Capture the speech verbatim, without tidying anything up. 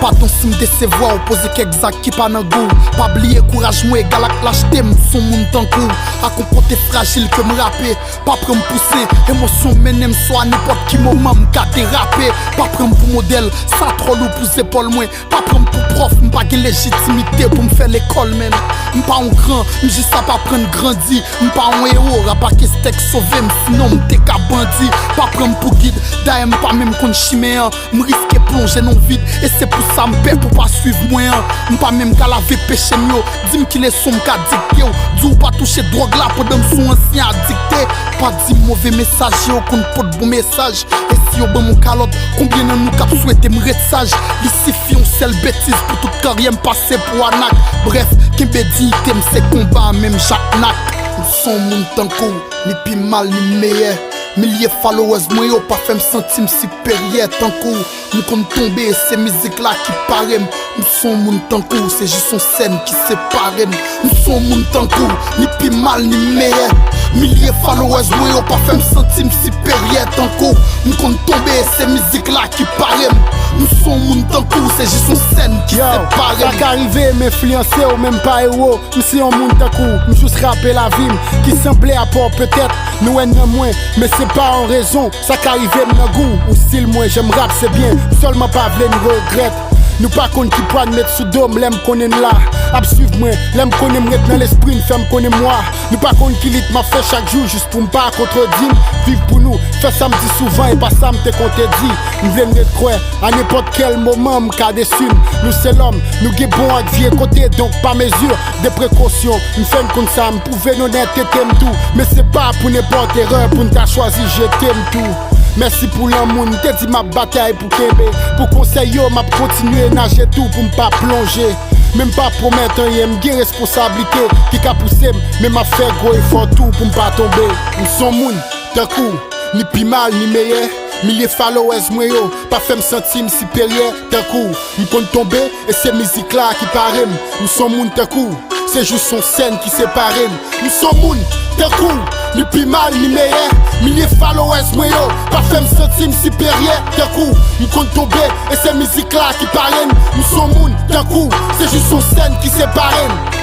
Padon si m desevwa w, poze kèk zak ki pa nan gou w. Pa bliye kouraj mwen egal ak lachte m, m s on moun tankou w. Ak on kote frajil ke m rape, pa pran m pou se emosyon mennen m swa nenpòt ki moman m ka derape. Pa pran m pou modèl, sa twò lou pou zepòl mwen. Pa pran m pou pwòf, m pa gen lejitimite pou m fè lekòl, menn. M pa yon gran, m jis ap aprann grandi. M pa yon ewo, rap ak estèk sove m, sinon m te ka bandi. Pa pran m pou gid, dayè m pa menm konn chimen an. M riske plonje nan vid, e se pou sa m pè pou pa swiv mwen an. M pa menm ka lave peche m yo, di m ki leson m ka dikte w. Di w pa touche dwòg la pandan m s on ansyen adikte. Pa di m move mesaj yo konn pot bon mesaj. E si yo ban m yon kalòt, konbyen nan nou k ap swete m ret saj? Li sifi yon sèl betiz pou tout karyè m pase pou anak. Brèf, kenbe diyite m se konba, menm Jaknak. M s on moun tankou w, ni pi mal ni meyè. Milye followers mwen yo pa fè m santi m siperyè tankou w. M konn tonbe, e se mizik la ki pare m. M s on moun tankou w, se jis yon sèn ki separe n. M s on moun tankou w, ni pi mal ni meyè. Milye followers mwen yo pa fè m santi m siperyè tankou w. M konn tonbe, e se mizik la ki pare m. M s on moun tankou w, se jis yon sèn ki separe n. Yo, sa ka rive m enfliyanse w, men m pa ewo. M se yon moun tankou w, m jis rape lavi m ki sanble a pa w petèt. Nou wè n nan mwen, men se pa yon rezon. Sa ka rive m nan gou ou stil mwen, jan m rap se byen. M sèlman pa vle n regrèt. Nou pa konn ki pwa n met sou do m lè m konnen n la. Ap swiv mwen, lè m konnen m ret nan lespri n fè m konnen m wa. Nou pa konn ki lit m ap fè chak jou jis pou m pa kontredi m. Viv pou nou, fè sa m di souvan e pa sa m te konte di. M vle n ret kwè, a nenpòt kèl moman m ka desi n. Nou se lòm, nou gen bon ak vye kote, donk pa mezi de prekosyon. M fè n konn sa, m pwouve n onètete m tou. Men se pa pou nenpòt erè pou n ta chwazi jete m tou. Mèsi pou lanmou n te di m ap batay pou kenbe. Pou konsèy yo, m ap kontinye naje tou pou m pa plonje. Men m pa pwomèt anyen, m gen responsablite ki ka pouse m, men m ap fè gwo efò tou pou m pa tonbe. M s on moun tankou w, ni pi mal ni meyè. Milye followers mwen yo pa fè m santi m siperyè tankou w. M konn tonbe, e se mizik la ki pare m. M s on moun tankou w, se jis yon sèn ki separe n. M s on moun tankou w, ni pi mal ni meyè. Milye followers mwen yo pa fè m santi m siperyè tankou w. M konn tonbe, e se mizik la ki pare n. M s on moun tankou w, se jis yon sèn ki separe n.